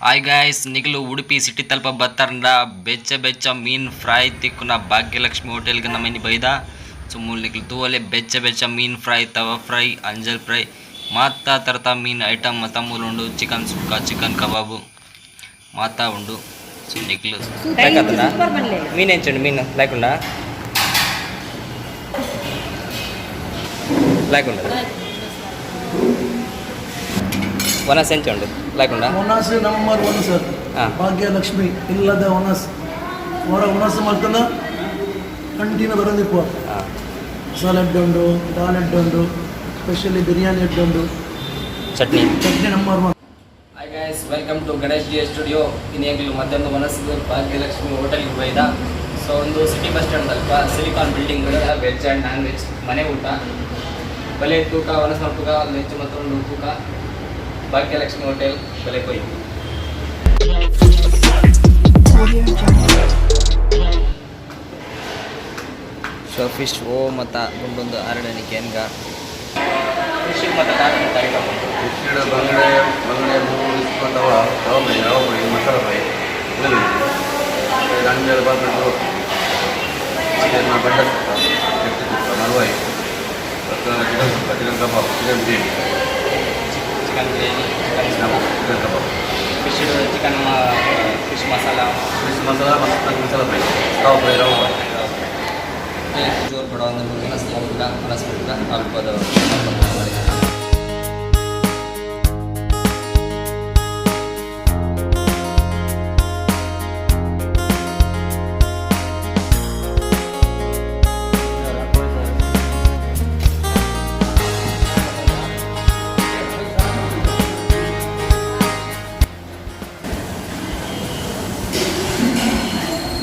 Hi guys, ನಿಗಲು Udupi city ತಲ್ಪ ಬತ್ತರಂಡ ಬೆಚ್ಚ ಬೆಚ್ಚ ಮೀನ್ ಫ್ರೈ ತಿಕ್ಕುನ ಭಾಗ್ಯಲಕ್ಷ್ಮಿ ಹೋಟೆಲ್ಗೆ ನಮ್ಮ ಇನಿ ಬೈದ. ಸೊ ಮೂಲು ನಿಕುಲು ತೂವಲೆ, ಬೆಚ್ಚ ಬೆಚ್ಚ ಮೀನ್ ಫ್ರೈ, ತವಾ ಫ್ರೈ, ಅಂಜಲ್ ಫ್ರೈ, ಮಾತಾ ತರತ ಮೀನ್ ಐಟಮ್ ಮತ ಮೂಲು ಉಂಡು. ಚಿಕನ್ ಸುಕ್ಕ, ಚಿಕನ್ ಕಬಾಬು ಮಾತಾ ಉಂಡು. ಸೊ ನಿಕುಲು ಸೂಪರ್ ಬನ್ಲೆ. ಮೀನು ಎಂಚುಂಡು? ಮೀನು ಲಾಯ್ಕ್ ಉಂಡಾ? ಲಾಯ್ಕ್ ಉಂಡು. ವನಸ್ ಎಂಚ ಉಂಡು? ಲಾಯ್ಕ್ ಉಂಡಾ? ಒಣಸ್ ನಂಬರ್ ಒನ್ ಸರ್. ಭಾಗ್ಯಲಕ್ಷ್ಮಿ ಇಲ್ಲದ ಒಣಸ್ ಹೊರ ಒಣಸ್ ಮಲ್ತನ ಕಂಟಿನ್ಯೂ ಬರೋದಿಪ್ಪ. ಮಸಾಲೆ ಎಡ್ಡೆ ಉಂಡು, ದಾಲ್ ಎಡ್ಡೆ ಉಂಡು, ಸ್ಪೆಷಲಿ ಬಿರಿಯಾನಿ ಎಡ್ಡೆ ಉಂಡು. Chutney. Chutney number one. Hi guys, welcome to Ganesh G studio. ಇನ್ನು ಮಧ್ಯಾಹ್ನ ಮನಸ್ಸು ಭಾಗ್ಯಲಕ್ಷ್ಮಿ ಹೋಟೆಲ್ಗೆ ಹೋಯ್ದ. ಸೊ ಒಂದು ಸಿಟಿ ಬಸ್ ಸ್ಟ್ಯಾಂಡ್ ಅಲ್ಪ silicon building. Veg and non veg ಮನೆ ಊಟ ಬಲೆ ತೂಕ ವನಸ್ ಮಲ್ಪುಗ ವೆಜ್ ಮತ್ತು ತೂಕ. ಭಾಗ್ಯಲಕ್ಷ್ಮಿ ಹೋಟೆಲ್ ಬಲೆ ಕೊಯ್. Audio Jungle. So fish ಓ ಮತ್ತು ಗುಂಡೊಂದು ಅರಡನಿ ಕೇನ್ಗ ಫಿಶ್ ಮತ್ತು ಐಟಮ್ ಉಂಟು. ಫಿಶ್, ಬಂಗಡೆ, ಬಂಗಡೆ ಮೂರು ಇಸ್ಪ, tawa, tawa fry, rava fry, masala fry, ಅಂಜಲ್ ಪಾಪಡ್, ರೋಟಿ, ಚಿಕನ್ ಬಂಡ ಸುಕ್ಕ, ಚಟ್ನಿ ಸುಕ್ಕ, ನಲ್ವಾಯಿ, ಮತ್ತು chicken sukka, chicken kebab, chicken biryani. Chicken biryani, chicken chicken kebab. Fish, chicken fish masala. Fish masala ಮತ್ತು masala fry, tawa fry, rava fry. ಜೋರು ಬಡ ಒಂದು ಮನಸ್ಸು ಮಲ್ಪುಗ, ಮನಸ್ಸು ಮಲ್ಪುಗ ಅಲ್ಪದ.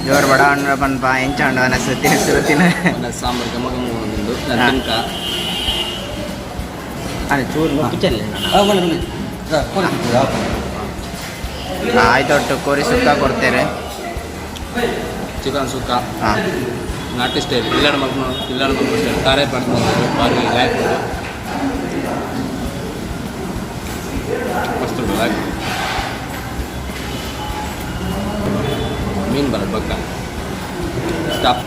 ಜೋರು ಬಡ ಹಣ್ಣು ಪನ್ಪ, ಎಂಚ ಉಂಡು ಅನಸು ತಿನಿಸು ತಿನ್ನ? ಸಾಂಬಾರು ಘಮ ಘಮ ಒಂದು ತಿನ್ಕ. ಅಲ್ಲ, ಚೂರು ಕಿಚನ್. ಆಯ್ತೊಟ್ಟು ಕೋರಿ ಸುಕ್ಕ ಕೊಡ್ತೇವೆ. ಚಿಕನ್ ಸುಕ್ಕ. ನಾಟಿ ಸ್ಟೈಲ್, ಇಲ್ಲಾಡ ಮಲ್ಪು, ಇಲ್ಲಾಡ ಮಲ್ಪು ಸ್ಟೈಲ್. ತಾರೆ ಪಡ್ದು ಬಾರಿ ಲಾಯ್ಕ್ ಉಂಡು, ಮಸ್ತ್ ಉಂಟು, ಲಾಯ್ಕ್. ಮೀನು ಬರಡ್ ಬಕ್ಕ ಸ್ಟಾಪ್.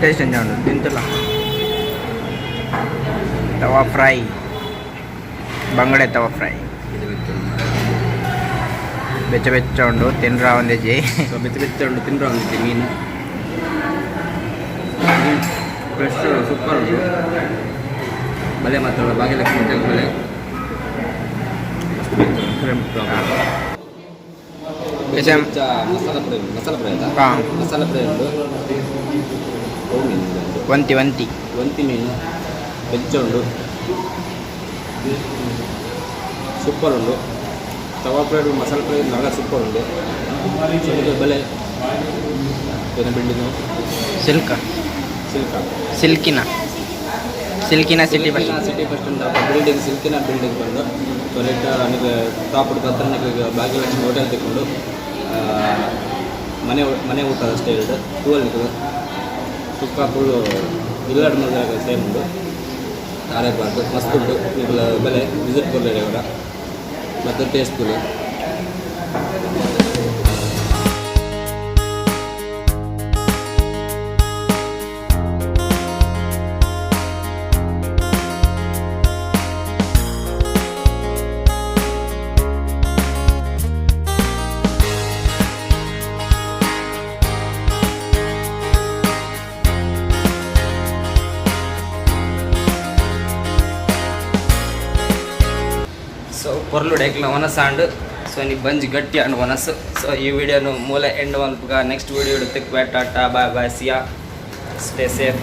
ಟೇಸ್ಟ್ ಎಂಚ ಉಂಡು? ತಿಂತಲ್ಲ. ತವಾ ಫ್ರೈ, ಬಂಗಡೆ ತವಾ ಫ್ರೈ ಬೆಚ್ಚ ಬೆಚ್ಚ ಉಂಡು, ತಿನ್ರ ಒಂದಿಜಿ. ಸೊ ಬೆಚ್ಚ ಬೆಚ್ಚ ಉಂಟು, ತಿಂದ್ರೆ ಒಂದಿತ್ತು. ಮೀನು ಫ್ರೆಶ್, ಸೂಪರ್ ಉಂಟು. ಬಲೆ ಮಾತ್ರ ಭಾಗ್ಯಲಕ್ಷ್ಮಿ ಹೋಟೆಲ್ ಬಲೆ. ಬೆಚ್ಚ. ಮಸಾಲ ಫ್ರೈ, ಮಸಾಲ ಫ್ರೈ ಆಯ್ತಾ? ಹಾಂ. ಮಸಾಲ ಫ್ರೈ ಉಂಟು. ಅವು ಮೀನು ಇದೆ ಉಂಟು. ಒಂತಿ ಒಂತಿ. ಒಂತಿ ಮೀನು ಬೆಚ್ಚ ಉಂಟು, ಸೂಪರ್ ಉಂಟು. ತವಾ ಫ್ರೈ, ಮಸಾಲ ಫ್ರೈ ನಗ ಸೂಪರ್ ಉಂಟು. ಸೊ ಇದು ಬೆಲೆ ಏನು ಬಿಲ್ಡಿಂಗು? ಸಿಲ್ಕ್. ಸಿಲ್ಕ. ಸಿಲ್ಕಿನ ಸಿಲ್ಕಿನ city bus. City bus stand building, ಸಿಲ್ಕಿನ building ಬಂದು. ಸೊ ರೇಟ್ ನನಗೆ ಟಾಪ್ ಹತ್ರ ನನಗೆ ಭಾಗ್ಯಲಕ್ಷ್ಮಿ ಹೋಟೆಲ್ ತಗೊಂಡು ಮನೆ ಮನೆ ಊಟದ ಸ್ಟೈಲ್ ಟೂವಲ್ ನಿಕ್ಕದು. ಸುಕ್ಕ ಫುಲ್ಲು ಇಲ್ಲಡ್ ಮಲ್ದಾಗ ಸೇಮ್ ಉಂಡು. ಆರೈಬಾರ್ದು, ಮಸ್ತ್ ಉಂಟು. ನಿಕುಲು ಬೆಲೆ ವಿಸಿಟ್ ಕೊರ್ಲೆ ಅವರ ಮತ್ತು ಟೇಸ್ಟ್ ಫುಲ್. ಸೊ ಪೊರ್ಲು ಡೇಕ್ಲ ವನಸಾಂಡ್. ಸೊ ನಿ ಬಂಜಿ ಗಟ್ಟಿ ಅಂಡ್ ವನಸು. ಸೊ ಈ ವಿಡಿಯೋನು ಮೂಲೆ ಎಂಡ್ ಮಲ್ಪುಗ. ನೆಕ್ಸ್ಟ್ ವಿಡಿಯೋ ತಿಕ್ವೆ. Tata, bye bye, see ya, stay safe.